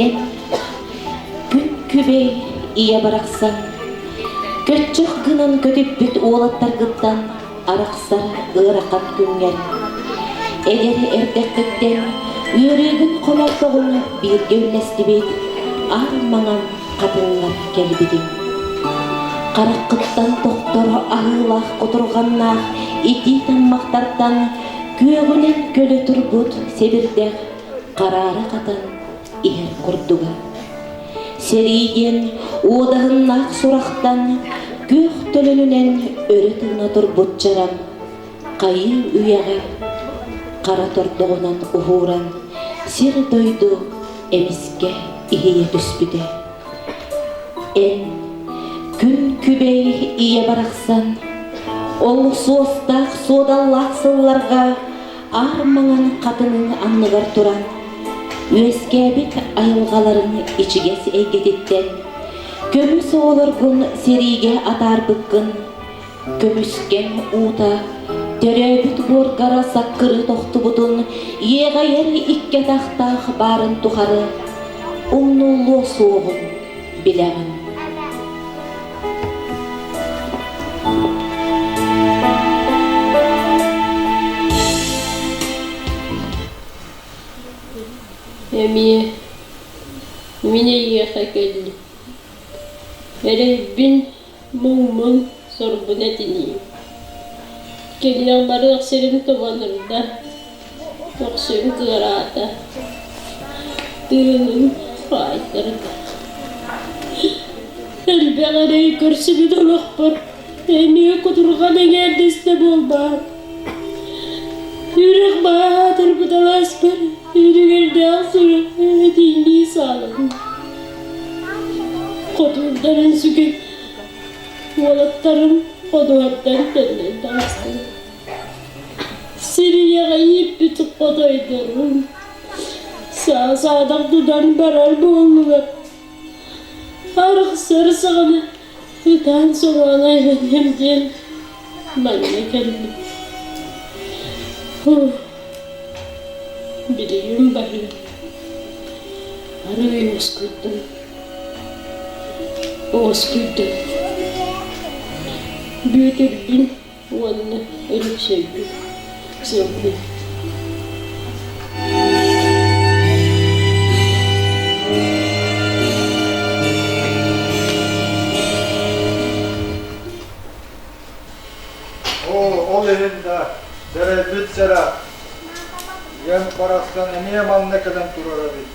Эн күн күбэй ийэ барахсан, көччөх гынан көтүппүт уолаттаргыттан арахсар ыарахан күҥҥэр, эдэр эрдэххиттэн үөрүүгүн хомолтоҕун бииргэ үллэстибит аан маҥан хатыҥҥар кэлбитиҥ. Хараххыттан тохтор аһыылаах кутурҕаннаах итии таммахтартан күөҕүнэн көлө турбут сэбирдэх хараара хатан иһэр курдуга. Сэрии диэн уодаһыннаах сурахтан күөх төлөнүнэн өрө тыына турбут чарам хайыы үйэҕэ хара тордоҕунан уһууран сир-дойду эмискэ иһийэ түспүтэ. Эн күн күбэй ийэ барахсан ол суостаах суодаллаах сылларга аар маҥан хатыҥын анныгар туран, үөскээбит айылҕаларын ичигэс эйгэтиттэн көмүс оҕолоргун сэриигэ атаарбыккын, көмүскэҥ уута төрөөбүт буоргара саккырыы тохтубутун иэҕэйэр икки атахтаах баарын тухары умнуллуо суоҕун билэҕин. Эмиэ мин эйиэхэ кэллим. Эрэйбин, муҥмун, сорбун этиниим. Кэлиэх барыах сирим тобонурда, көхсүм кыараата, тыыным хаайтарда. Элбэх эрэй көрсүбүт олохпор эмиэ кутурҕан эҥээрдэстэ буолбаат. Үрэх баатырбыт алааспар үлүгэрдээх сүрэх этиҥнии саалабын. Хотуурдарын сүгэн уолаттарым ходуһаттан төннөн таҕыстылар. Сирийэҕэ ииппит хотойдорум саа-саадах тутан барар буоллулар. Арахсар саҕана ытаан соруон айаным диэн манна кэллим. Билигин барыам. Арыый уоскуйдум. Уоскуйдум. Бүөтүрбүн уонна Өлөксөйбүн сылгы. Оо, ол иһин да сэрэйбит сэрэх, ийэм барахсан эмиэ манна кэлэн турар эбит.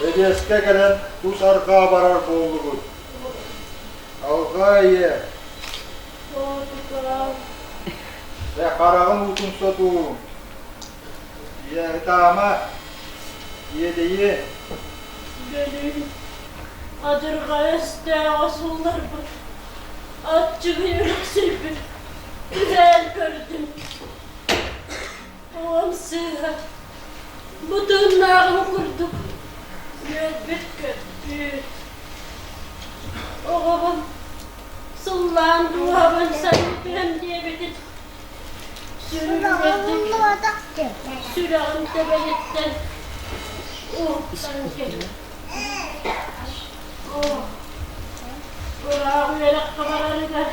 Эбиэскэ кэлэн тус арҕаа барар буоллубут. Алҕаа ийэ. Дьэ хараҕын уутун сотуу. Ийэ ытаама, иэдэйиэ. Бөлүүн адырҕа өстөөҕө суулларбыт, аччыгый өлөксөйбүт түһээн көрдүм. Оҕом сыыһа, бу тыыннааҕым курдук үөрбүт-көппүт. Оҕобун сыллаан дууһабын саныытыам диэбитин сүрүргэдик сүрэҕим тэбэриттэн уһуктан кэллим. Оо, ыраах үөрэххэ барарыгар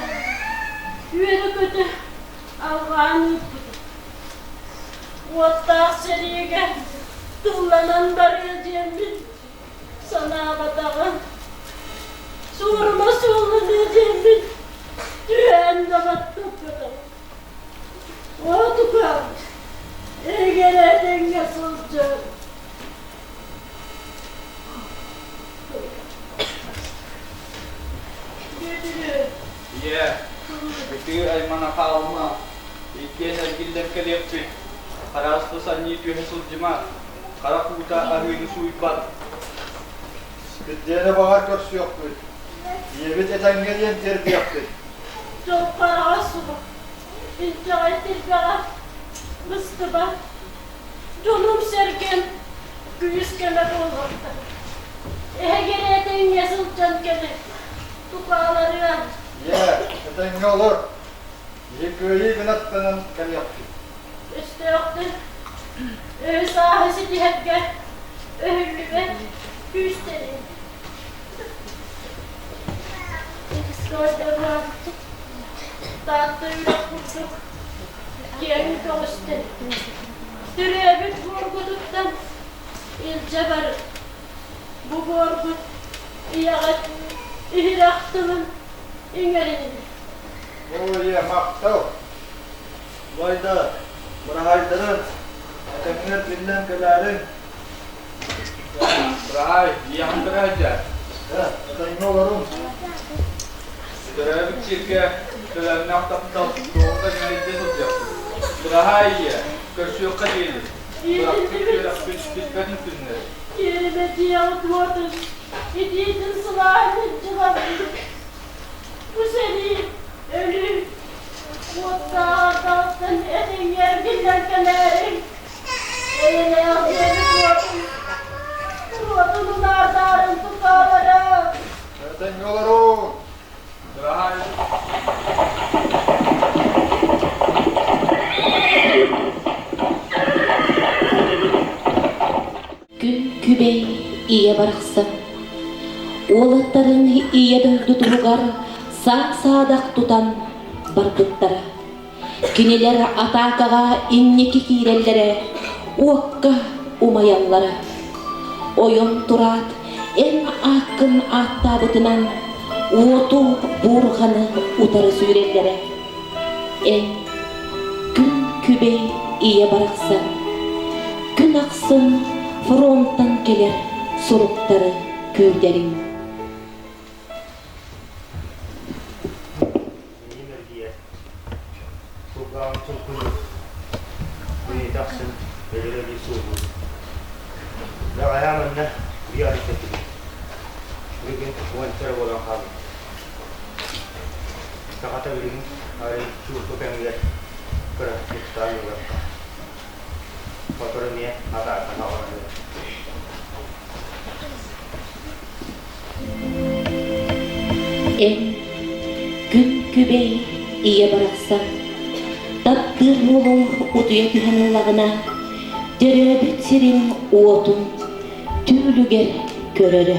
үөрэ-көтө алҕаан ыыппытым. Уоттаах сэриигэ тылланан барыа диэммин санаабатаҕым. Суорума суолланыа диэммин түһээн да баттаппатаҕым. Отукам, эгэрэ этэҥҥэ сылдьар. Бүөтүрү. Ийээ, ытыы аймана хаалыма, иккиэн эргиллэн кэлиэхпит, харааста санньыы түһэ сылдьыма, харах уута аһыыны сууйбат. Спирдиэни баҕар көрсүөхпүт, ийэбит этэҥҥэ диэн тиэрдиэхпит. Дьол хараҕа суох, инчэҕэй тирбэҕэ быстыбат, дьонум-сэргэм күүс-көмө буолуохтара. Эһигини этэҥҥэ сылдьан кэлин, тукааларыам. Ийээ, этэҥҥэ олор. Биһи кыайыы гынаттанан кэлиэхпит. Өстөөхтөр өй-сааһы ситиһэргэ. Өһүллүбэт күүстэрин. Таатта үрэх курдук киэҥ көҕүстэн, төрөөбүт буоргутуттан илдьэ барыт. Бу буоргут ийэҕит иһирэх тылын иҥэринин. Оо, ийэ, махтал! Убайдар, быраһаайдарын, этэҥҥэр биллэн кэлээриҥ. Быраһаай, ийэҕин быраһайдаа. Этэҥҥэ олоруҥ. Төрөөбүт сиргэ төлөннөөх таптал туоҕу да мэһэйдии сылдьыахпыт. Быраһаай ийэ, көрсүөххэ диэри. Бырахпыт үөрэхпит бүппэтин күннэри. Киэримэ дьиэҕит уотун, итиитин сылааһын илдьэ барбыт. Бу сэрии, өлүү, уоттаах ардахтан этэҥҥэ эргиллэн кэлээриҥ. Эйэлээх дьиэбит уотун, уотун унаардаарын тутаалара. Этэҥҥэ олоруҥ. Быраһаай. Күн күбэй ийэ барахсан уолаттарын ийэ дойдутугар саа-саадах тутан барбыттара. Кинилэр атаакаҕа инники киирэллэрэ, уокка умайаллара. Ойон тураат, эн ааккын ааттаабытынан уоту буурҕаны утары сүүрэллэрэ. Эн күн күбэй ийэ барахсан, күн ахсын фронтан кэлэр суруктары күүтэриҥ. Миигин эргийэр, кулгааҕым чуҥкунуур, үйэтэ ахсын өлөр-өлүү суоһуур. Бэҕэһээ манна биир арыйда этибит. Билигин уонча эрэ буолан хаалбыт. Сахата билигин арай чуурку кэмигэр кыратык таан ылыахха. Сотору эмиэ атаакка саҕаланыа. Эн күн күбэй ийэ барахсан таптыыр уолуҥ утуйа түһэн ыллаҕына, төрөөбүт сирин уотун түүлүгэр көрөрө.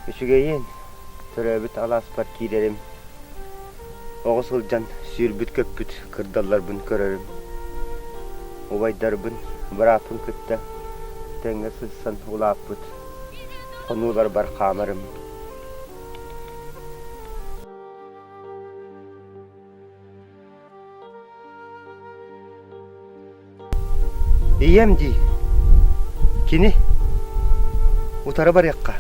Үчүгэйин, төрөөбүт алааспар киирэрим, оҕо сылдьан сүүрбүт-көппүт кырдалларбын көрөрүм. Убайдарбын, бырааппын кытта тэҥҥэ сырсан улааппыт хонууларбар хаамарым. Ийэм дии, кини утары барыахха.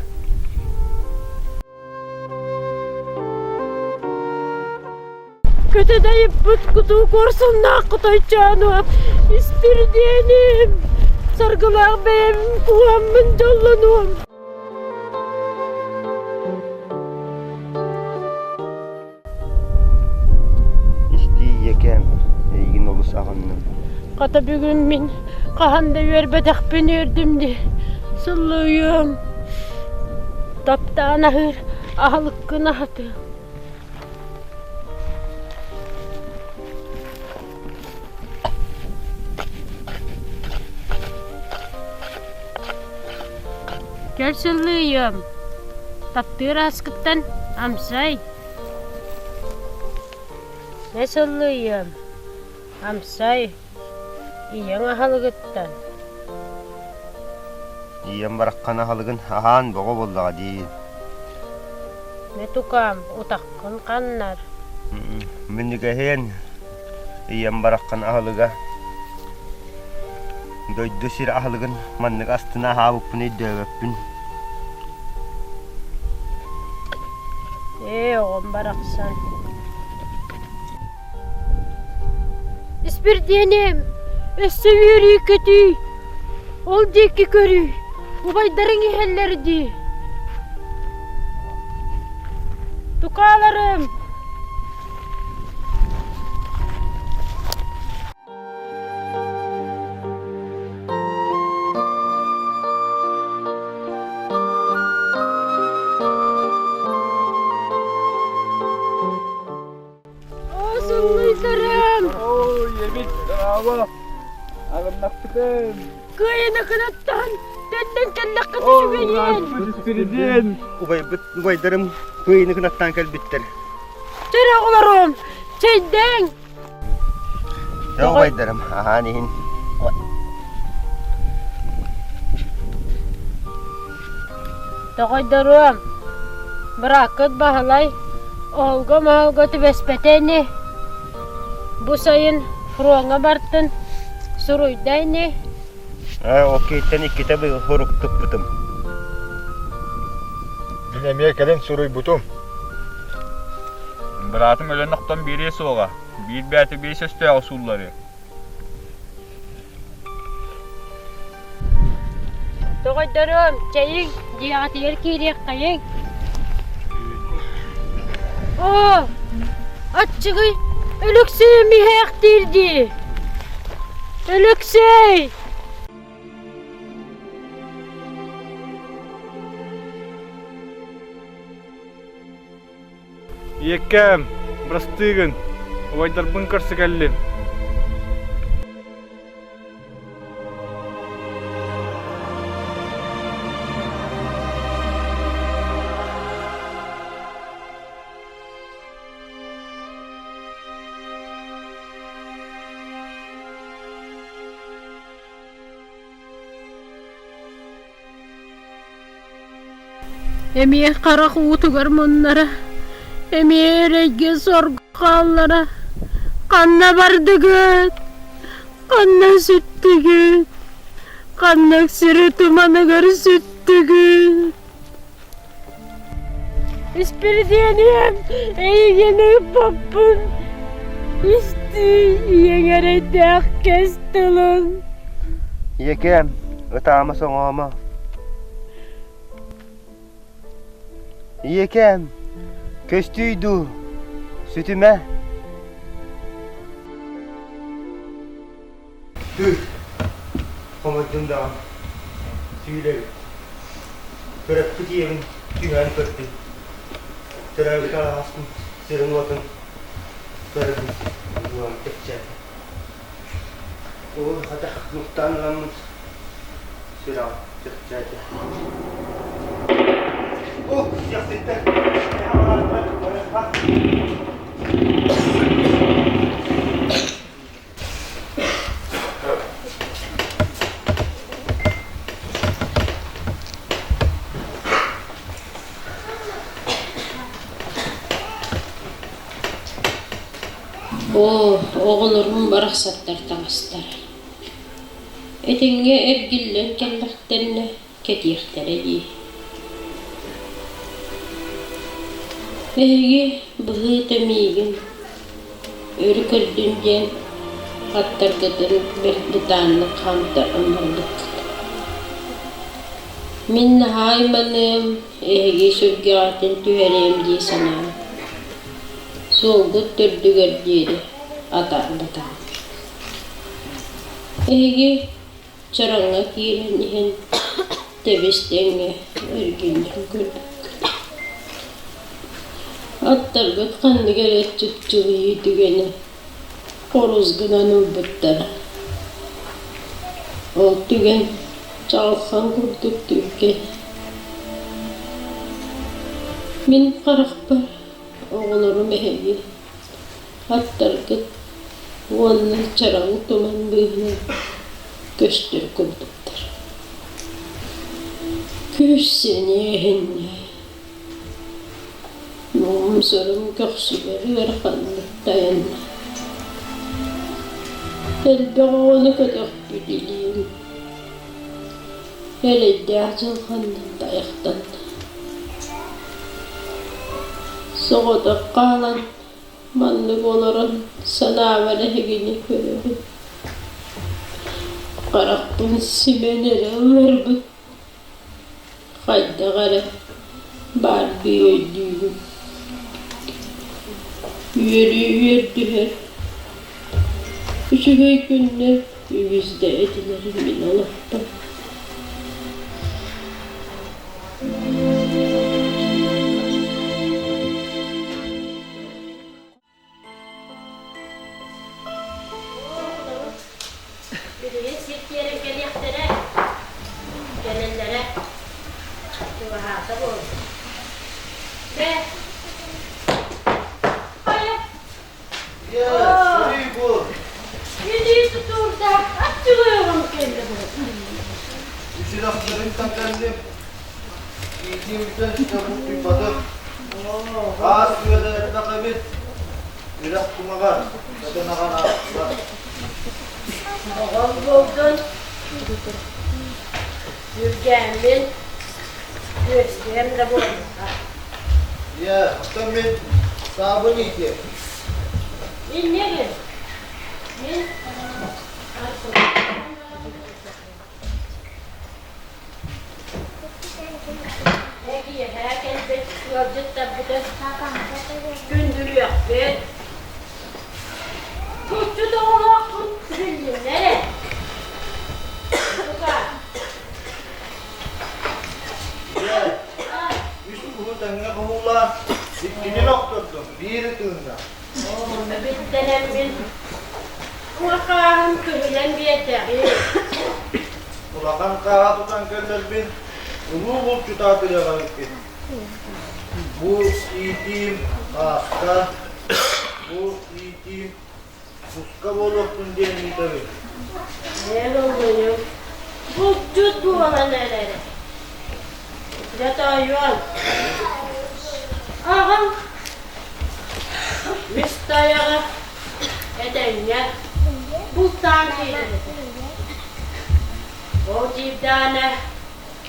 Көтөдайыппыт кутуу куорсуннаах хотойчоону испирдиэним, саргылаах бэйэм куһаммын дьоллонуом. Истии ийэкээм, эйигин олус аҕынным. Хата бүгүн мин хаһан да үөрбэтэхпин үөрдүм дии. Сыллыйыам. Таптаан аһыыр аһылыккын аһатыам. Кэл сыллыйыам. Таптыыр ааскыттан амсай. Мэ сыллыйыам, амсай, ийэҥ аһылыгыттан. Ийэм бараххан аһылыгын аһаан бөҕө буоллаҕа дии. Мэ тукаам, утаххын ханнар. Минньигэһиэн, ийэм бараххан аһылыга. Дойду сир аһылыгын маннык астына аһаабыппын өйдөөбөппүн. Ээ, оҕом барахсан. Испирдиэним, өссө үөрүү-көтүү, ол диэки көрүү, убайдарыҥ иһэллэр дии. Тукааларым! Дорообо! Аҕыннахпытын! Кыайыны кынаттаан, төннөн кэллэххит үчүгэйиэн! Испиридиэн! Убайбыт, убайдарым кыайыны кынаттаан кэлбиттэр. Чөрө оҕолорум, чэйдээҥ! Чэ убайдарым, аһаан иһин. Тоҕойдоруом, бырааккыт Баһылай оһолго-моһолго түбэспэтэ ини. Бу сайын фроҥҥа бартын, суруйда ини. Ээ, ол киһиттэн иккитэ быйыл сурук туппутум. Мин эмиэ кэлин суруйбутум. Быраатым өлөн охтон биэриэ суоҕа, биир бэйэтэ биэс өстөөҕү суулларыа. Тоҕойдоруом, чэйиҥ, дьиэҕитигэр киириэххэйиҥ. Оо, аччыгый Өлөксөйүм иһээхтиир дии. Өлөксөй! Ийэккээм, бырастыы гын, убайдарбын көрсө кэллим. Эмиэ харах уутугар муннара, эмиэ эрэйгэ сорго хааллара. Ханна бардыгыт? Ханна сүттүгүт? Ханнык сири туманыгар сүттүгүт? Испирдиэниэм, эйигин ыыппаппын. Истиий ийэҥ эрэйдээх кэс тылын. Ийэкээм, ытаама-соҥоомо. Ийэкээм, көстүй дуу, сүтүмэ. Тыый, хомойдум даҕаны, сүүлэбит. Төрөппүт ийэбин түһээн көрдүм. Төрөөбүт алааспын сирин-уотун көрөбүн, дууһам чэпчээтэ. Оо, хата, нуктаан ыламмыт сүрэҕим чэпчээтэ. Оо, сиэхситтэр! Оо, оҕолорум барахсаттар таҥастара. Этэҥҥэ эргиллэн кэллэхтэринэ кэтиэхтэрэ дии. Эһиги быһыыта миигин өрө көрдүн диэн аттаргытын бэрт бытааннык хаамтаран барбыккыт. Мин наһаа айманыам, эһиги сүргэҕитин түһэриэм дии санаан, суолгут төрдүгэр диэри атаарбатаҕым. Эһиги Чараҥҥа киирэн иһэн тэбис-тэҥҥэ эргиллэн көрбүккүт. Аттаргыт ханнык эрэ чыпчылыйыы түгэнэ хорус гынан ылбыттара. Ол түгэн чаҕылхан курдук түргэн. Мин харахпар оҕолорум эһиги аттаргыт уонна чараҥ туман быыһынан көстөр курдуктар. Күүс сэниэ эһиннэ, муҥум-сорум көхсүгэр ыараханнык тайанна. Элбэх оҕону көтөхпүт илиим эрэйдээх дьылҕаннан тайахтанна. Соҕотох хаалан маннык олорон санаабар эһигини көрөбүн. Харахпын симэн эрэ ыларбын хайдах эрэ баардыы өйдүүбүн. Үөрүү үөрдүһэр, үчүгэй күннэр үгүс да этилэр мин олохпор. Билигин сир тиэрэн кэлиэхтэрэ, кэлэллэрэ чугаһаата буолла. Бээ, хайа? Ийээ, сөрүй бу. Илии тутуурдаах аччыгыйаҕым кэллэ буолла. Үчүрэхтэрин кэллим. Иитиим бүтэн ситэ бултуйбатым. Хаас үөдэ элбэх эбит. Үрэх кумаҕар, сатанаҕан аахтылар. Оҕом буолдун, үргээммин, үөскүөм да буолбута. Ийээ, оттон мин саабын иитиэм. Инньэ гын. Мин Эһиэхэ кэлбит ыалдьыттарбытын күндүлүөхпүт. Булчут оҕолоохпут биллиннэр ээ. Тука. Ийээ, үс куһу тэҥҥэ хоһуулаан, иккитин охтордум, биири тыынна. Онно биттэнэммин улахааһын көһүлэн биэрдэҕим. Улахан хааһа тутан кэллэрбин, улуу булчутаа күрэҕэбиппин. Бу иитиим ааста, бу иитиим куска буолуохпун диэн ыытабын. Эн оҕонньор булчут буолан эрэр. Дьэ тоойуом, аҕам үс тайаҕы этэҥҥэ бултаан киирэр этэ. Ол тиийдэҕинэ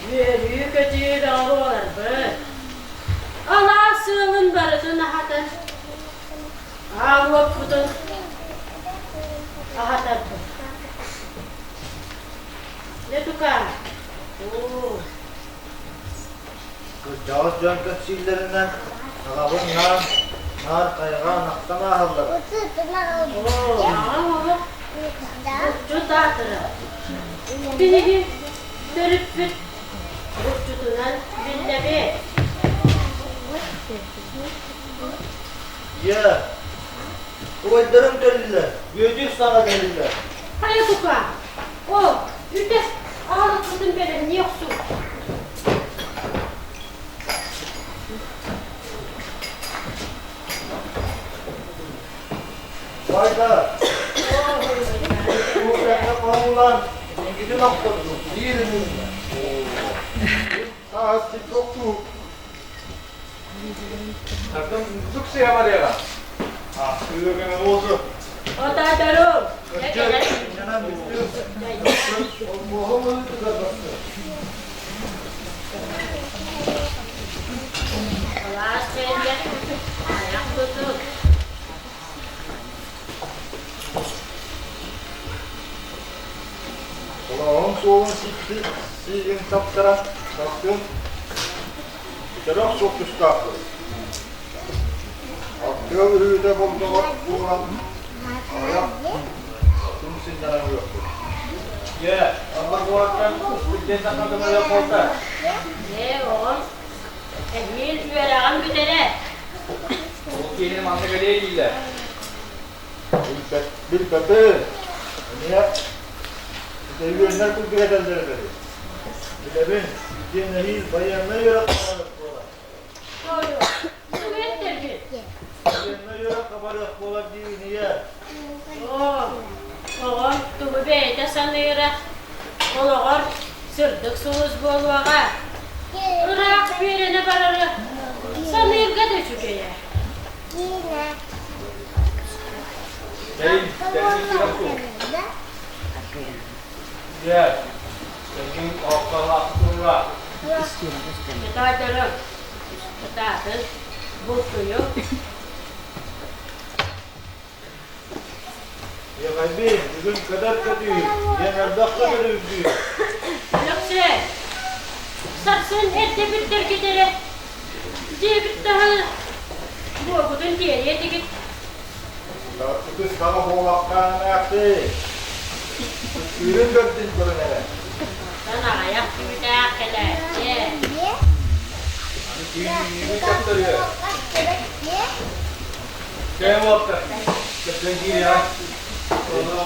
үөрүү-көтүү бөҕө буоларбыт. Алаас сыалын барытын аһатан, аал уоппутун аһатарбыт. Дьэ тукаам, оо, Кырдьаҕас дьон кэпсииллэринэн, аҕабын наар, наар хайҕаан ахтан ааһаллара. Оо, аҕам олох булчут аатырар. Биһиги төрүппүт булчутунан биллэбит. Ийээ, убайдарым кэллилэр, Бүөтүр саҥа кэллилэр. Хайа тукаам, Оо, үтэс аһылыкпытын бэлэмнии охсуҥ. Байда, хоһулаан, ингитин охтордум, биир ынырда. Саас тохтуу. Тардым тук сыа барыаҕа. Ахсыга көмө буолсу. Отаатарым. Кырдьык, иннэнэн бүттүм. Холкуоһум ылытыгар басты. Алаас сэргэ айах тутун. Олоҕум суолун сиппит сиигин таптаран сарсын бүтэрэх суох тустаахпын. Аттыал үһүтэ болдоҕор буолан аҕыйах күн сынньанан ылыахпыт. Дьэ, алла куораттан Күрдьэн сахатымыйа буолта. Ээ, оҕом, эһиил үөрэҕин бүтэрэ. Ол киһини манна кэлиэ дииллэр. Билбэт, билбэтин. Эмиэ үтүөннэр курдук этэллэр эбит. Билэбин, итиэн эһиил байыаннай үөрэх хабарыах буолар. Тоойуо, тугу эттэргин? Байыаннай үөрэх хабарыах буолар диибин ийээ. Оо, оҕом тугу бэйэтэ саныыра, олоҕор сырдык сулус буолуоҕа. Ыраах үөрэнэ барары саныырга да үчүгэйэ. Бэйин, кэлбит сүрэх дуу? Дьэ, кэлгин оһохтоох турура. Тоойдорум, кытаатын, бултуйуҥ. Иэҕэйбин, бүгүн көтөр көтүү, диэн элбэх көтөр үрдүү. Өлөксөй, сарсын эрдэ бүттэргит эрэ, дьиэбит таһы буоргутун тиэриэ этигит. Ытыс саҕа буолахтаан эмээхсин. Сүүрүн көрдүн көрөн эрэ. Оттон аҕыйах түүтээх кэлээччи. Аны түүн үүнүүгүн көрдөрүө. Кэм уоттар. Көтөн киириэҕэ. Онно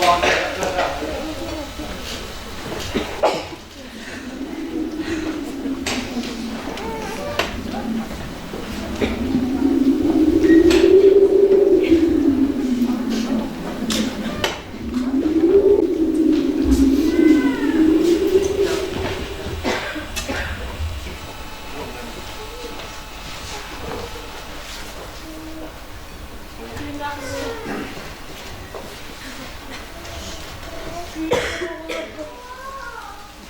Күүтэр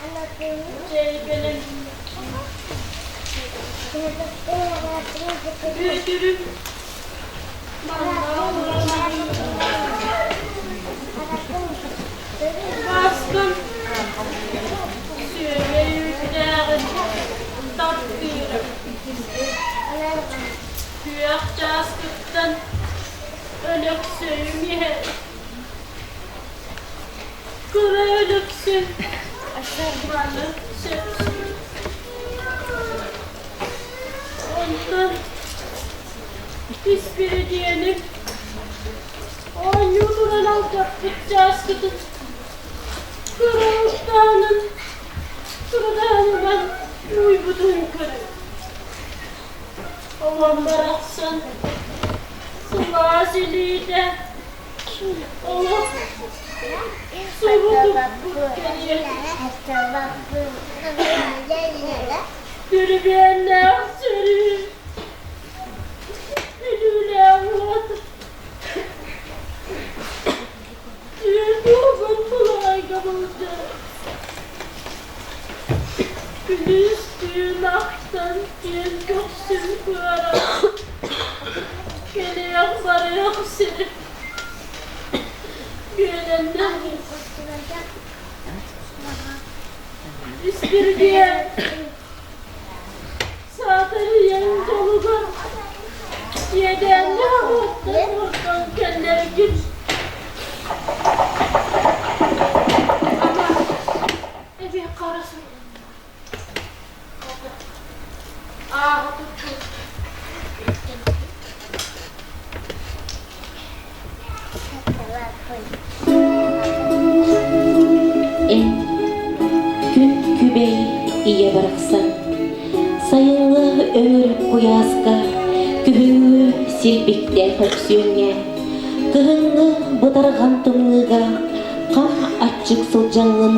оҕолорбут чэй бэлэм. Бүөтүрүм манна олорон Бааскам сүөмэй үүттээҕин таптыырым. Күөх чааскыттан Өлөксөйүм иһэр. Кыра Өлөксөй маны сөпсүүр. Онтон Испиридиэним оонньуу туран алдьаппыт чааскытын кыра устаанын турдаанынан уйбутун көрөр. Оҕом барахсан сылаас илиитэ олох субутуппут кэриэтэ. Түрүбүөннээх сөрүүн бүлүүлээх уот түүн уолун булаайга былдьар. Күнүс түүн ахтан күн көхсүн кыаран кэлиэх барыах сири үөрэннэҕим. Испирдиэн саатар ийэҥ дьолугар иэдээннээх уоттан уоттан кэллэргин. Ама эбиэххэ хара Ааҕа туттум. Эн күн күбэй ийэ барахсан сайыҥҥы өҥүрүк куйааска, күһүҥҥү силбиктээх өксүөҥҥэ, кыһыҥҥы бытарҕан тымныыга хам аччык сылдьаҥҥын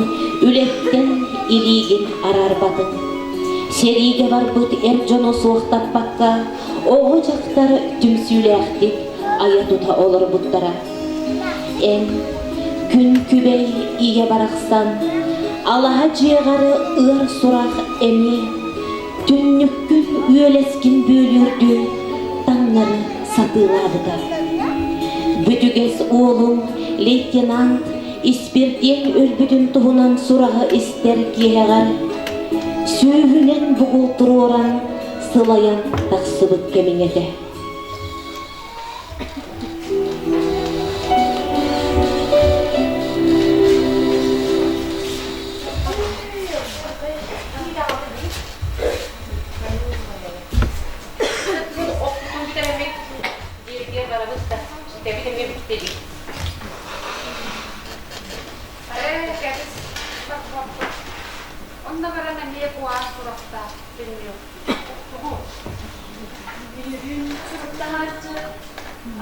үлэттэн илиигин араарбатыҥ. Сэриигэ барбыт эр дьону суохтаппакка, оҕо-дьахтар түмсүүлээхтик айа-тута олорбуттара. Эн күн күбэй ийэ барахсан, алаһа дьиэҕэр ыар сурах эмиэ түннүккүн үөлэскин бүөлүүрдүү таҥнары сатыылаабыта. Бүтүгэс уолум лейтенант Испирдиэн өлбүтүн туһунан сураҕы истэр киэһэҕэр сүүһүнэн бугул туруоран сылайан тахсыбыт кэмиҥ этэ. Охтун бүтэрэммит диэбитигэр барабыт да тэбит эмиэ бүттэ дии. Ээ, кэбис, барбаппыт. Онно баран эмиэ куһаҕан сурахтаах төннүөхпүт. Тугу? Бүгүн суруктаһааччы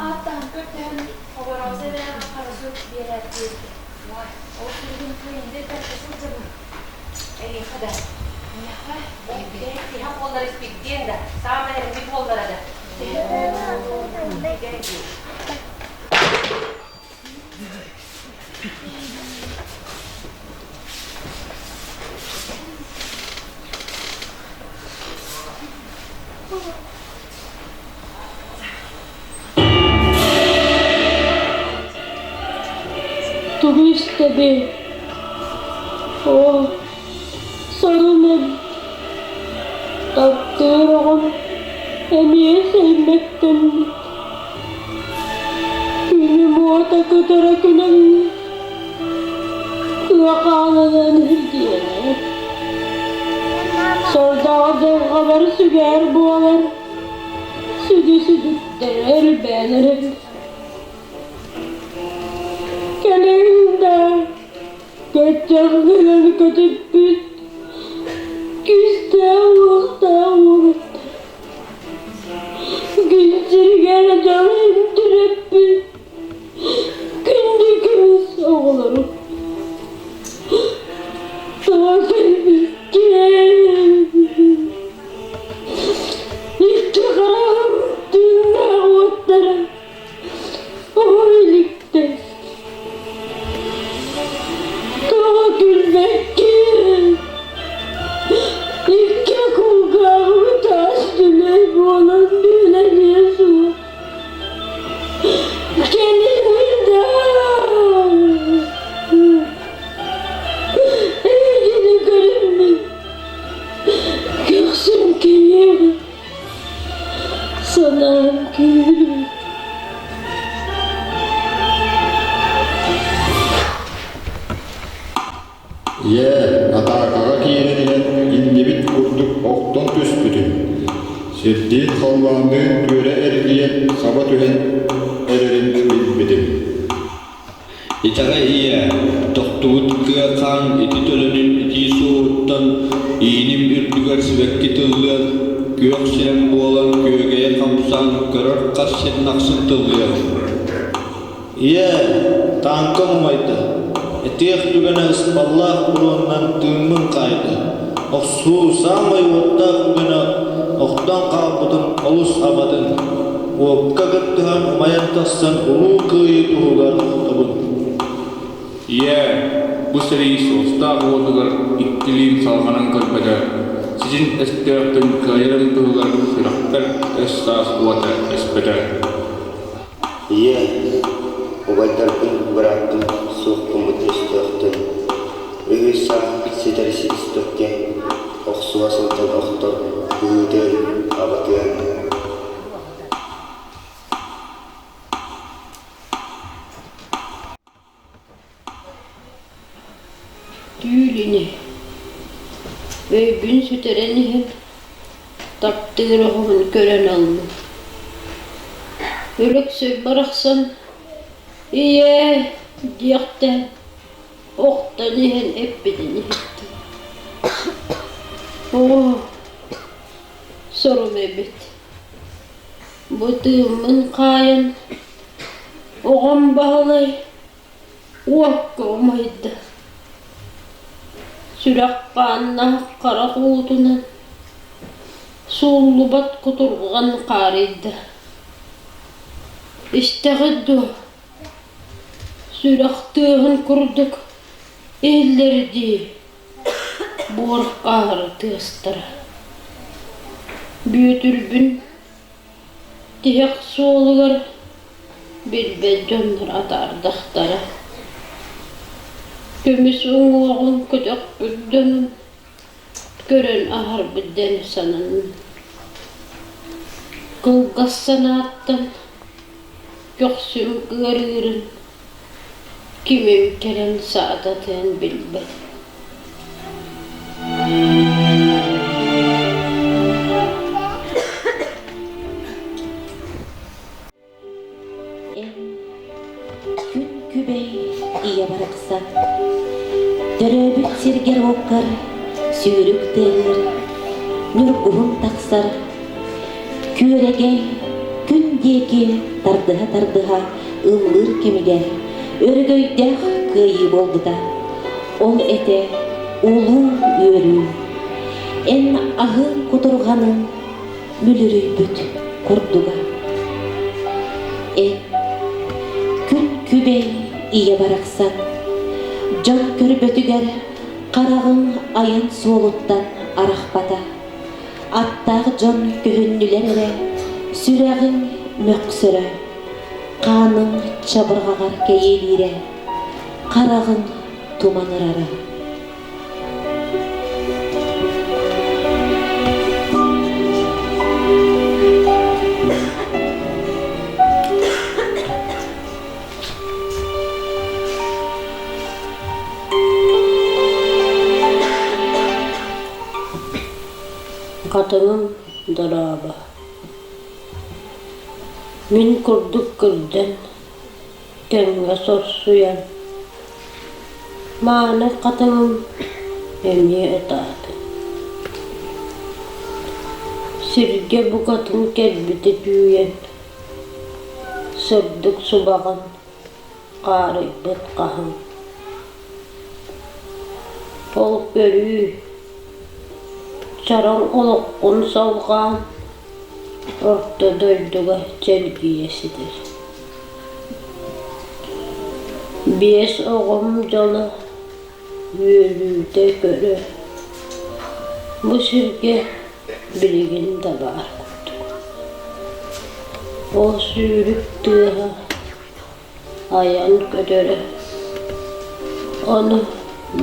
ааттаһан көрдөһөн Хобороос эбээҕэ хара сурук биэрээт диэбитэ. Уой, Ол суругун кыайында бэркэ сылдьабын. Эйиэхэ да, миэхэ бэйэ тиһэх буоллар испирдиэн да, саамай эрэммит буоллара да. Тугу истэбин? Оо, сорунун, таптыыр оҕом эмиэ сэймэктэммит. Күнүм уота кытара күлэн, кыа хааланан үрдүөнэ. Сордоох дьылҕабар сүгээр буолар, сүдү сүдүктэрэ элбээн эрэр. Кэлин да көччөх гынан көтүппүт, күүстээх-уохтаах уолаттар. Күн сиригэр дьолун төрөппүт, күндү көмүс оҕолорум. Тоҕо кэлбиккин? Икки хараҕым тыыннаах уоттара оҕо иликтэр. Ийээ, атаакаҕа киирэн иһэн иннибит курдук охтон түспүтүм. Сирдиин халлаанныын түөрэ эргийэн саба түһэн эрэрин билбитим. Итэҕэй ийээ, тохтубут кыа хаан ити төлөнүн итии суоһуттан ииним үрдүгэр сибэкки тыллыан, күөх сирэм буолан күөгэйэ хамсаан көрөр хас сирин ахсын тыллыаҕым. Ийээ, тааҥкам умайда, этиэх түгэнэ ыспаллаах буруоннан тыыммын хаайда, охсуһуу саамай уоттаах түгэнэ охтон хаалбытым олус абатын, уокка кыттыһан умайан тахсан Улуу Кыайыы туһугар охтобун. Ийээ, бу сэрии суостаах уотугар иккилиин салҕанан көрбөтө, сидьиҥ өстөөхтөн кыайарын туһугар сүрэхпэр өс-саас уота өспөтө. Ийээ, убайдарбын, бырааппын суох гыммыт өстөөхтөн өһү-саа ситэри ситиспэккэ охсуһа сылдьан охтор кыһыытыан, абатыан. Түүл ини, өйбүн сүтэрэн иһэн, таптыыр оҕобун көрөн ыллым. Өлөксөй барахсан «Ийээ» диэхтээн охтон иһэн эппитин иһиттим. Оо, сорум эбит. Бу тыыммын хаайан, оҕом Баһылай уокка умайда. Сүрэх хааннаах харах уутунан сууллубат кутурҕан хаарыйда. Истэҕит дуо, сүрэх тыаһын курдук иһиллэр дии, буор хаары тыастара. Бүөтүрбүн Тиһэх суолугар билбэт дьоннор атаардахтара. Көмүс уҥуоҕун көтөхпүт дьонум көрөн аһарбыт диэн сананным. Кылгас санааттан көхсүм ыарыырын кимим кэлэн саататыан билбэт. Эн күн күбэй ийэ барахсан, төрөөбүт сиргэр-уоккар сүүрүк тыаһыыр, ньургуһун тахсар, күөрэгэй күн диэки тардыһа-тардыһа ыллыыр кэмигэр өрөгөйдөөх кыайыы буолбута. Ол этэ улуу үөрүү. Эн аһыҥ кутурҕаныҥ мүлүрүйбүт курдуга. Эн күн күбэй ийэ барахсан, дьон көрбөтүгэр хараҕыҥ айан суолуттан арахпата. Аттаах дьон көһүннүлэр эрэ, сүрэҕиҥ мөхсөрө, хааныҥ чабырҕаҕар кэйиэлиирэ, хараҕыҥ туманырара. Хатыҥым дорообо Мин курдук кырдьан, тэҥҥэ сорсуйан, мааны хатыҥым эмиэ ытаата. Сиргэ букатын кэлбитэ түүйэн, сырдык субаҕын хаарыйбыт хаһыҥ. Ол көрүү, чараҥ олоххун салҕаан, орто дойдуга чэлгийэ ситэр. Биэс оҕом дьоло үөрүүтэ көрө, бу сиргэ билигин да баар курдук. Ол сүүрүк тыаһа айан көтөрө, ону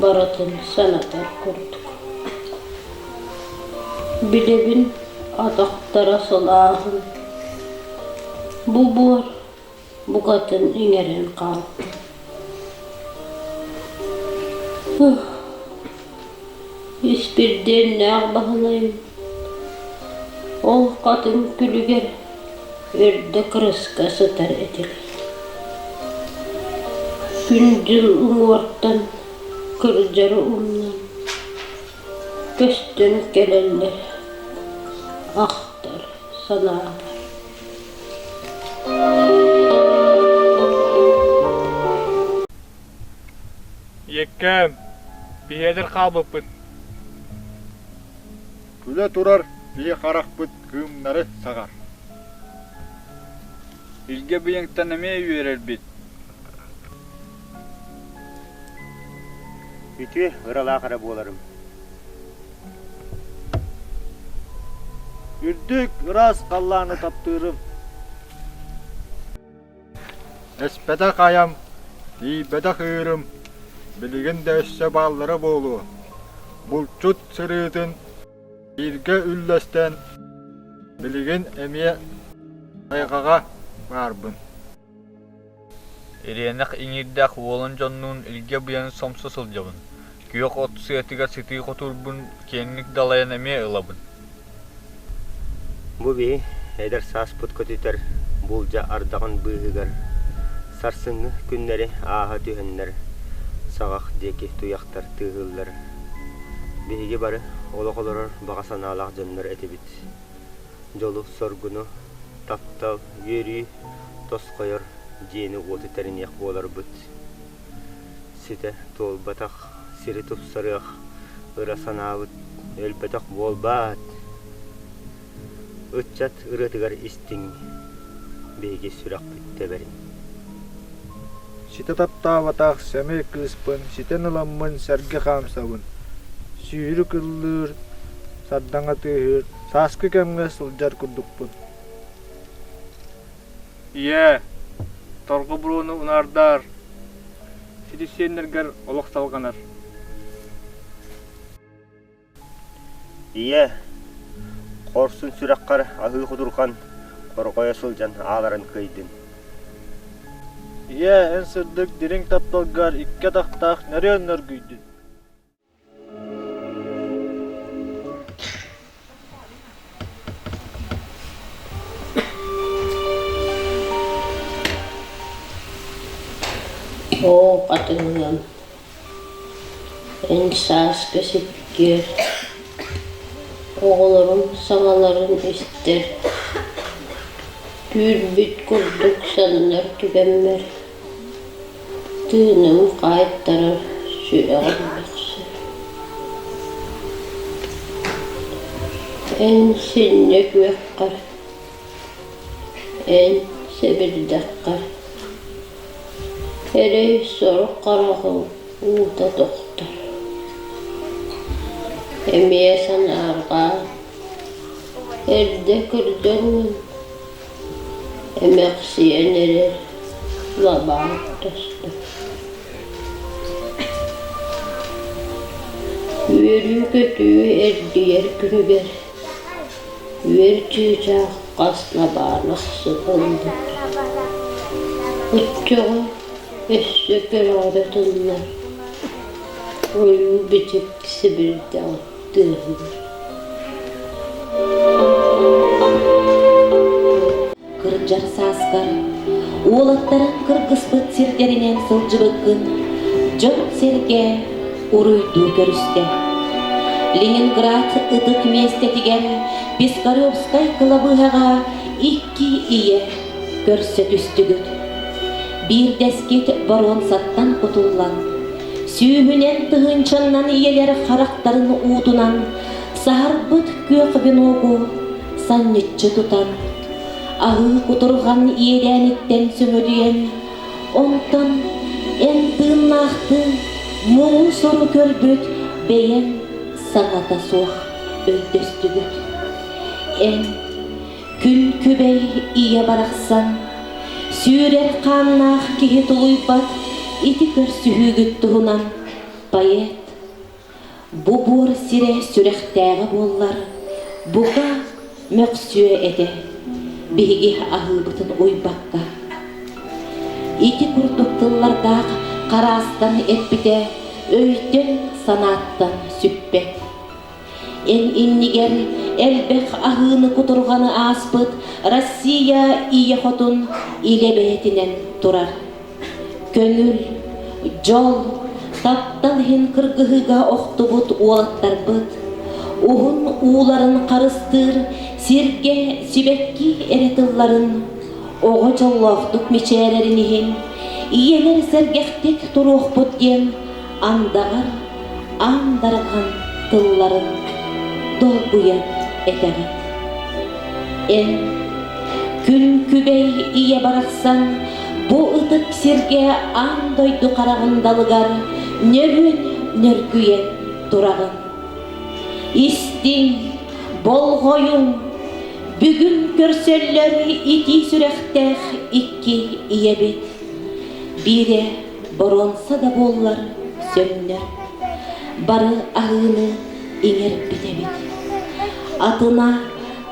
барытын санатар курдук. Билэбин атахтара сылааһын, бу буор букатын иҥэрэн хаалбыт. Испирдиэннээх Баһылайым ол хатыҥ күлүгэр үрдэ кырыска сытар этилэр. Күн-дьыл уҥуортан кырдьары умнан, көстөн кэлэллэр, ахтар санаабар. Ийэккээм, биһиэдэр хаалбыппыт. Күлэ турар биһи харахпыт кыымнары саҕар. Илгэ быйаҥтан эмиэ үөрэрбит. Үтүө ыралаах эрэ буоларым. Үрдүк, ыраас халлааны таптыырым. Эспэтэх айам, тиийбэтэх ыырым билигин да өссө бааллара буолуо. Булчут сырыытын бииргэ үллэстэн, билигин эмиэ тайҕаҕа баарбын. Ириэнэх иҥиирдээх уолан дьоннуун илгэ быйаҥы сомсо сылдьабын, күөх от сыатыгар сытыы хотуурбун киэҥник далайан эмиэ ылабын Бу биһи эдэр сааспыт көтүтэр булдьа ардаҕын быыһыгар сарсыҥҥы күннэри ааһа түһэннэр саҕах диэки туйахтар тыаһыыллар. Биһиги бары олох олорор баҕа санаалаах дьоннор этибит. Дьолу-соргуну, таптал, үөрүү тосхойор дьиэни-уоту тэриниэх буоларбыт. Ситэ туолбатах сири тупсарыах ыра санаабыт өлбөтөх буолбаат? Ыччат ырыатыгар истиҥ, биһиги сүрэхпит тэбэрин. Ситэ таптаабатах сэмэй кыыспын ситэн ыламмын сэргэ хаамсабын, сүүрүк ыллыыр, сардаҥа тыаһыыр, сааскы кэмҥэ сылдьар курдукпун. Ийээ, торҕо буруону унаардар, сити сиэннэргэр олох салҕанар. Ийээ, хорсун сүрэххэр аһыы кутурҕан хорҕойо сылдьан ааларын кыайдын. Ийээ, эн сырдык дириҥ тапталгар икки атахтаах нөрүөн нөргүйдүн. Оо, хатыҥыам, эн сааскы сиккиэр, оҕолорум саҥаларын истэр, түүрбүт курдук сананар түгэммэр Тыыным хаайтарар, сүрэҕим мөхсөр Эн синньэ күөххэр, эн сэбирдэххэр Эрэй-сорох хараҕым уута тохтор Эмиэ санаарҕаан, эрдэ кырдьаҥҥын Эмэхсийэн эрэр лабаан тостор Үөрүү-көтүү эргийэр күнүгэр үөр чыычаах хас лабаан ахсын ылбыт. Оччоҕо өссө көрөөрө тыллар, ойуу-бичик сибирдэҕин тыаһыгар. Кырдьар сааскар уолаттарыҥ кыргыспыт сирдэринэн сылдьыбыккын дьон-сэргэ уруйдуу көрүстэ. Ленинград ытык миэстэтигэр Пискаревскай кылабыыһаҕа икки ийэ көрсө түстүгүт. Биирдэскит боруонсаттан кутуллан, сүүһүнэн тыһыынчаннан ийэлэр харахтарын уутунан саһарбыт күөх веногу санньыччы тутан, аһыы кутурҕан иэдээниттэн сөҥөдүйэн, онтон эн тыыннаахтыы муҥу-сору көрбүт бэйэҥ саҥата суох өйдөстүгүт. Эн күн күбэй ийэ барахсан, сүүрэр хааннаах киһи тулуйбат ити көрсүһүүгүт туһунан поэт Бу буор сирэ сүрэхтээҕэ буоллар, бука, мөхсүө этэ, биһиги аһыыбытын уйбакка. Ити курдук тыллардаах хараастан эппитэ өйтөн-санааттан сүппэт. Эн иннигэр элбэх аһыыны-кутурҕаны ааспыт Россия ийэ хотун илэ бэйэтинэн турар. Көҥүл, дьол, таптал иһин кыргыһыыга охтубут уолаттарбыт уһун ууларын харыстыыр сиргэ сибэкки эрэ тылларын оҕо дьоллоохтук мичээрэрин иһин ийэлэр сэргэхтик туруохпут диэн андаҕар аан дархан тылларын долгуйан этэҕит. Эн күн күбэй ийэ барахсан бу ытык сиргэ аан дойду хараҕын далыгар нөрүөн нөргүйэн тураҕын. Истиҥ, болҕойуҥ, бүгүн көрсөллөр итии сүрэхтээх икки ийэбит. Биирэ боруонса да буоллар сөҥнөр, бары аһыыны иҥэрбит эбит. Атына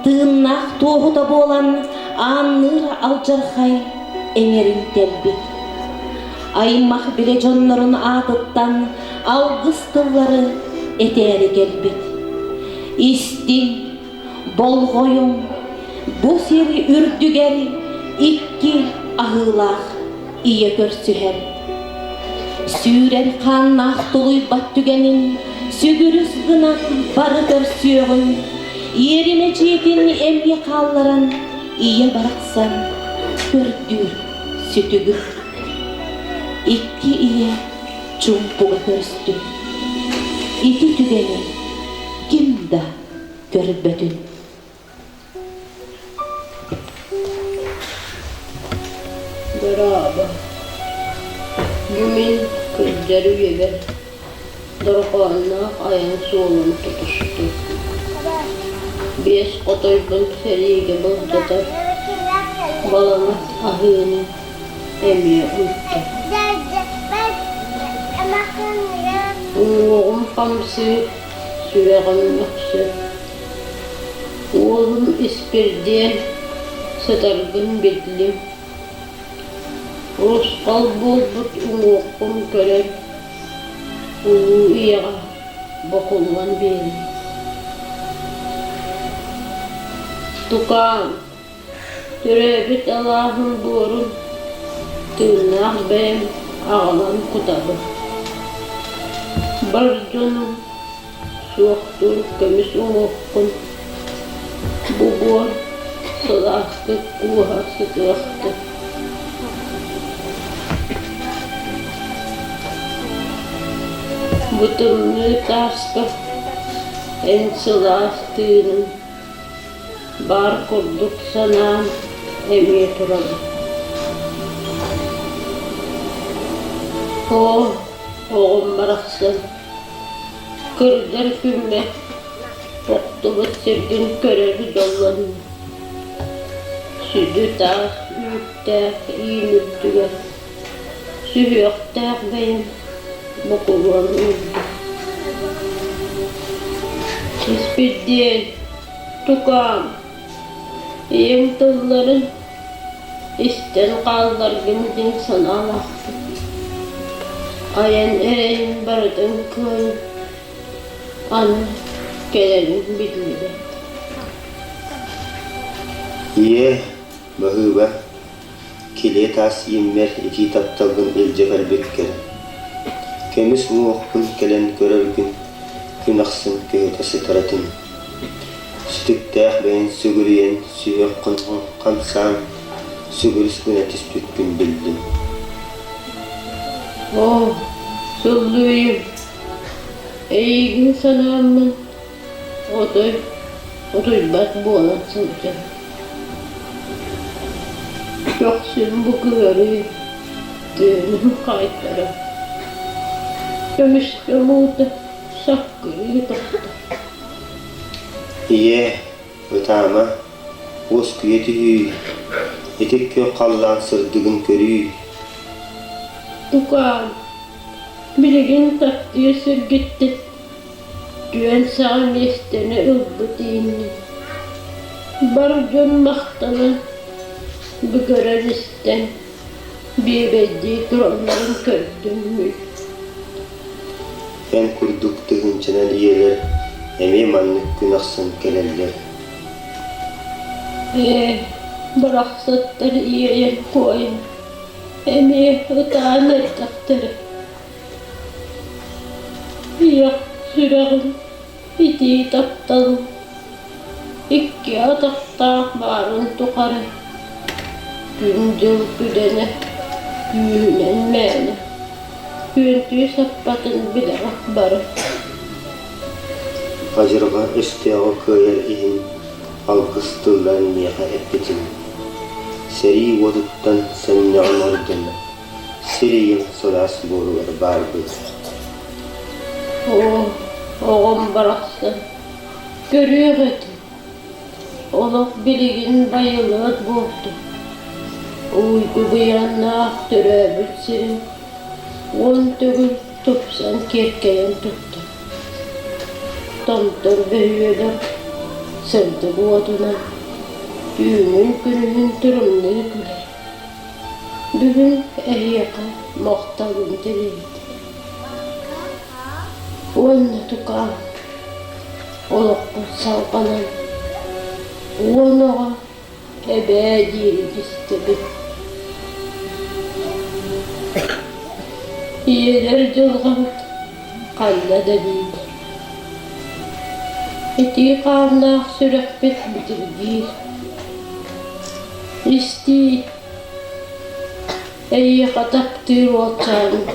тыыннаах туоһута буолан аанныыр алдьархай эҥэрин тэлбит. Аймах билэ дьоннорун аатыттан алгыс тыллары этээри кэлбит. Истиҥ, болҕойуҥ, бу сир үрдүгэр икки аһыылаах ийэ көрсүһэр. Сүүрэр хааннаах тулуйбат түгэнин сүгүрүс гынан бары көрсүөҕүн, иэримэ дьиэтин эмиэ хаалларан ийэ барахсан көрдүүр сүтүгү. Икки ийэ чуумпуга көрүстүм. Ити түгэни ким да көрбөтүн. Дорообо. Бу мин кырдьар үйэбэр дорҕоонноох айан суолун тутустум. Биэс хотойбун сэриигэ былдьатар баламат аһыыны эмиэ ыыттым. Уҥуоҕум хамсыыр, сүрэҕим мөхсөр. Уолум Испирдиэн сытарбын биллим. Урусхал буолбут уҥуоххун көрөн, улуу ийэҕэ бокуллан биэрдим. Тукаам, төрөөбүт алааһым буорун тыыннаах бэйэм аҕалан кутабын. Бар дьонум суохтуур көмүс уҥуоххун бу буор сылаастык кууһа сытыахтын. Бу тымныы тааска эн сылаас тыынын баар курдук санаан эмиэ турабын. Оо, оҕом барахсан Кырдьар күммэр охтубут сиргин көрөр дьоллоннум. Сүдү таас үүттээх иин үрдүгэр сүһүөхтээх бэйэм бокулуон уурдум. Испирдиэн, тукаам, ийэҥ тылларын истэн хаалларгын диэн санаалаахпын. Айан эрэйин барытын кыайан, аны кэлэрин биллибэт. Ийээ, баһыыба, килиэ таас ииммэр итии тапталгын илдьэ кэлбиккэр. Көмүс уҥуохпун кэлэн көрөргүн күн ахсын көһүтэ сытар этим. Сүтүктээх бэйэн сүгүрүйэн сүһүөххүн хамсаан сүгүрүс гына түспүккүн биллим. Оо, сыллыйым, эйигин санааммын отой утуйбат буолан сылдьабын. Көхсүм бу кыарыы, тыыным хаайтара, көмүскэм уута саккырыы тохтор. Ийээ, ытаама, уоскуйа түһүүй, ити күөх халлаан сырдыгын көрүүй. Тукаам, билигин таптыыр сиргиттэн түөн саҕа миэстэни ылбыт ииннин. Бар дьон махтанан, бүгэрэн истэн, биэбэйдии туралларын көрдүм мин. Эн курдук тыһыынчанан ийэлэр. Эмиэ маннык күн ахсын кэлэллэр. Ээ, барахсаттар иэйэн куойан, эмиэ ытаан эрдэхтэрэ. Ийэх сүрэҕим итии тапталым икки атахтаах баарын тухары күн-дьыл күдэнэ күүһүнэн мээнэ күөнтүү саппатын билэҕит бары. Адьырҕа өстөөҕү кыайар иһин алгыс тылларын миэхэ эппитин, сэрии уотуттан сэннэҕин ордон, сир ийэм сылаас буоругар баарбыт. Оо, оҕом барахсан, көрүөх этим, олох билигин байылыат буолтум. Уйгу быйаннаах төрөөбүт сирим 10 төгүл тупсан киэркэйэн турда. Томтор бөһүөлэк сырдык уотунан түүнүн-күнүһүн тырымныы күлэр. Бүгүн эһиэхэ махталым тириэрдэр. Уонна тукаам, олохпут салҕанан, 10 оҕо эбээ диирин истэбин. Ийэлэр дьылҕабыт ханна да биир. Итии хааннаах сүрэхпит битиргиир. Истиий, эйиэхэ таптыыр уолчааным,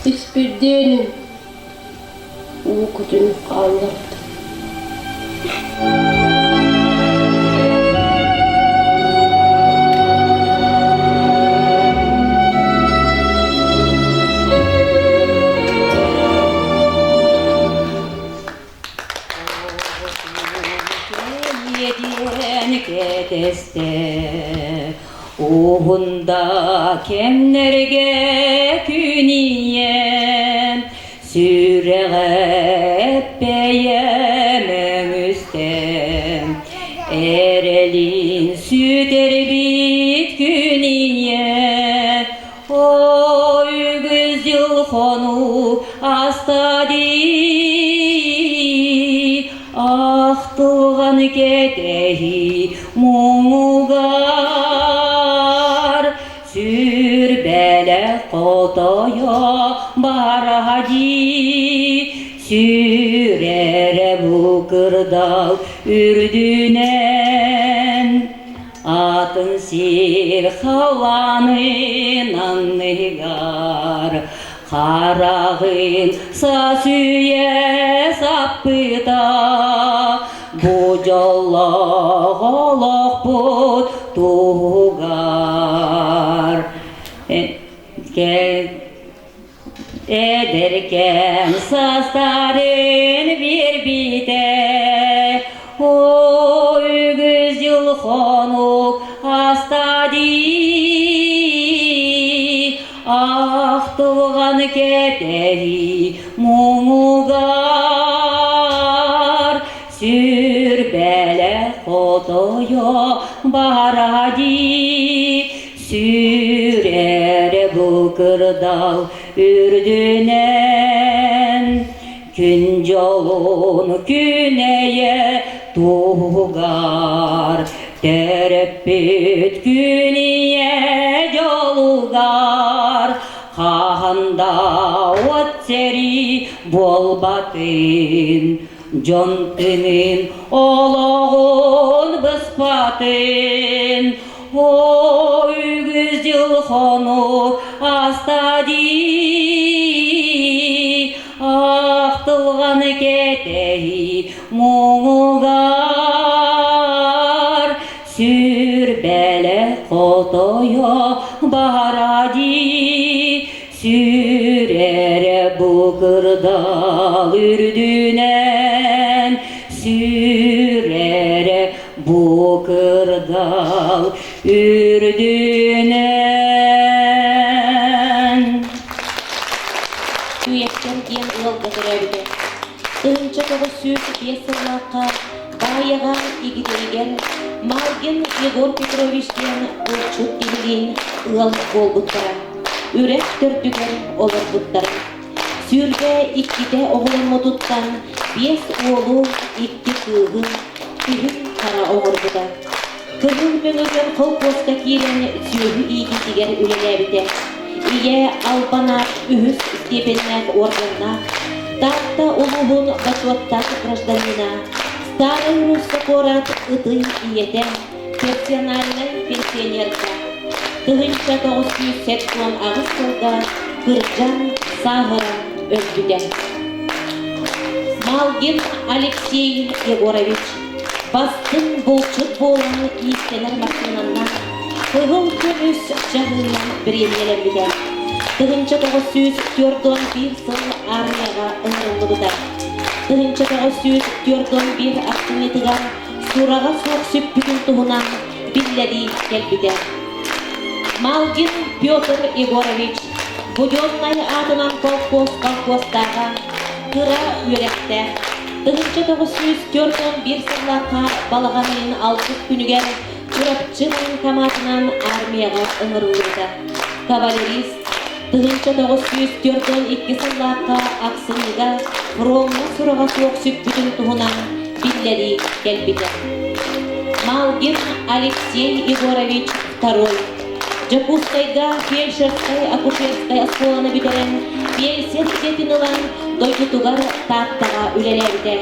Испирдиэним уу кутун хаалларда. Кэлиэ диэн кэтэстэ, уһун да кэмнэргэ күн ийэм сүрэҕэ эппэйэм өҥүстэм, эрэлин сүтэрбит күн ийэ, О үгүс дьыл хонуу аста дии, ахтылҕан кэтэһии муҥугар сүрбэлэх хотойо бараһа дии, сүрэрэ бу кырдал үрдүнэн. Атын сир халлаанын анныгар хараҕын сасүйэ саппыта бу дьоллоох олохпут туһугар Эдэркээн састарын биэрбитэ, Оо, үгүс дьыл хонук аста дии, Ахтылҕан кэтэһии муҥугар, Сүрбэлэх хотойо бара дии, Сүрэрэ бу кырдал үрдүнэн күн дьолун күнэйэ туһугар төрөппүт күн ийэ дьолугар хаһан да уот сэрии буолбатын дьон тыынын олоҕун быспатын Оо, үгүс дьыл хонук аста дии, ахтылҕаны кэтэһии муҥугар сүрбэлэх хотойо бара дии, сүрэрэ бу кырдал үрдүнэн, сүрэрэ Бу кырдал үрдүнэн Үйэттэн диэн ыалга төрөөбүтэ. 1905 сыллаахха Баайаҕа игидэригэр Малгин Егор Петрович диэн булчут киһилиин ыал буолбуттара. Үрэх төрдүгэр олорбуттара. 22-тэ оҕоломмутуттан Биэс уолу, икки кыыһы күһүн хара оҥорбута. Кыһыл Мөҥүрүөн холкуоска киирэн сүөһү иитиитигэр үлэлээбитэ. Ийэ Албан аат үһүс степеннээх органнаах, Таатта улууһун бочуоттаах гражданина, Старай Русса куорат ытый ийэтэ, персональнай пенсионерка. 1978 сылга кырдьан, сааһыран өлбүтэ. Малгин Алексей Егорович бастыҥ булчут буолан иистэнэр массыынаннан кыһыл көмүс чаһыынан бириэмийэлэммитэ. 1941 сыл армияҕа ыҥырыллыбыта. 1941 ахсынньытыгар сураҕа суох сүппүтүн туһунан биллэрии кэлбитэ. Малгин Петр Егорович Буденнай аатынан колхоз колхозтааҕа кыра үөрэхтээх. 1941 сыллаахха балаҕан ыйын алтыс күнүгэр Чурапчы военкоматынан армияҕа ыҥырыллыбыта. Кавалерист 1942 сыллаахха ахсынньыга фроҥҥа сураҕа суох сүппүтүн туһунан биллэрии кэлбитэ. Малгин Алексей Егорович Второй Дьокуускайга фельдшерскай-акушерскай оскуоланы бүтэрэн, пенсия идэтин ылан, дойдутугар Тааттаҕа үлэлээбитэ.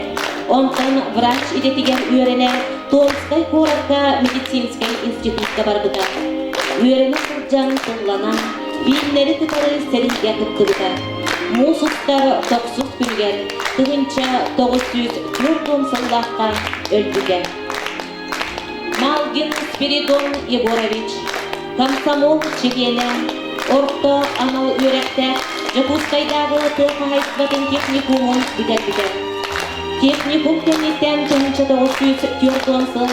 Онтон врач идэтигэр үөрэнэ Томскай куоракка медицинскэй институтка барбыта. Үөрэнэ сылдьан тылланан, бииннэри кытары сэриигэ кыттыбыта. Муус устар тохсус күнүгэр 1940 сыллаахха өлбүтэ. Малгин Спиридон Егорович, комсомол чилиэнэ, орто анал үөрэхтээх Дьокуускайдааҕы тыа хаһаайыстыбатын техникумун бүтэрбитэ. Техникум кэнниттэн 1940 сыл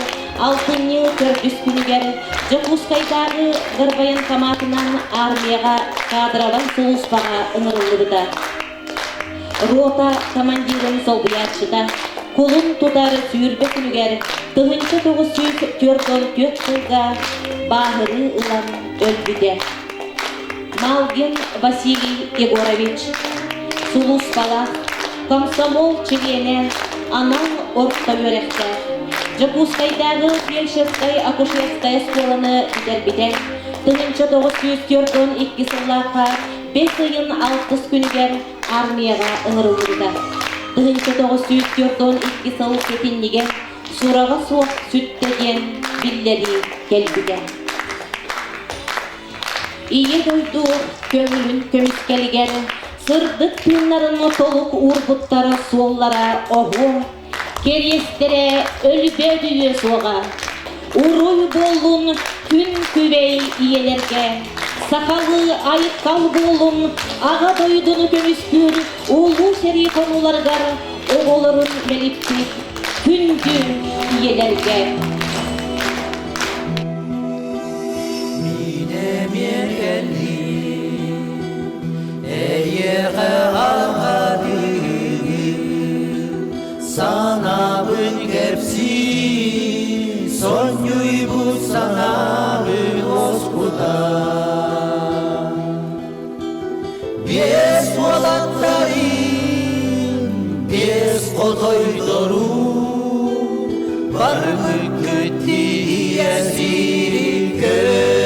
алтынньы төрдүс күнүгэр Дьокуускайдааҕы горвоенкоматынан армияҕа кадровай сулууспаҕа ыҥырыллыбыта. Рота командирын солбуйааччыта кулун тутар 20 күнүгэр 1944 сылга бааһырыы ылан өлбүтэ. Малгин Василий Егорович сулууспалаах комсомол чилиэнэ анал орто үөрэхтээх Дьокуускайдааҕы фельдшерскай-акушерскай оскуоланы бүтэрбитэ. 1942 сыллаахха бэс ыйын алтыс күнүгэр армияҕа ыҥырыллыбыта. 1942 сыл сэтинньигэ сураҕа суох сүттэ диэн биллэрии кэлбитэ. Ийэ дойду көҥүлүн көмүскэлигэр сырдык тыыннарын толук уурбуттара суоллара оһуо, кэриэстэрэ өлбөөдүйүө суоҕа. Уруй буоллун күн күбэй ийэлэргэ, сахалыы айыккал буолун аҕа дойдуну көмүскүүр улуу сэрии хонууларыгар оҕолорун мэлиппит күндү ийэлэргэ. Мин эмиэ кэллим, эйиэхэ алҕатыыбын, санаабын кэпсии, сонньуйбут санаабын уоскута. Биэс уолаттарым, биэс хотойдорум, барбыккыт тиийэ сири көрдүү.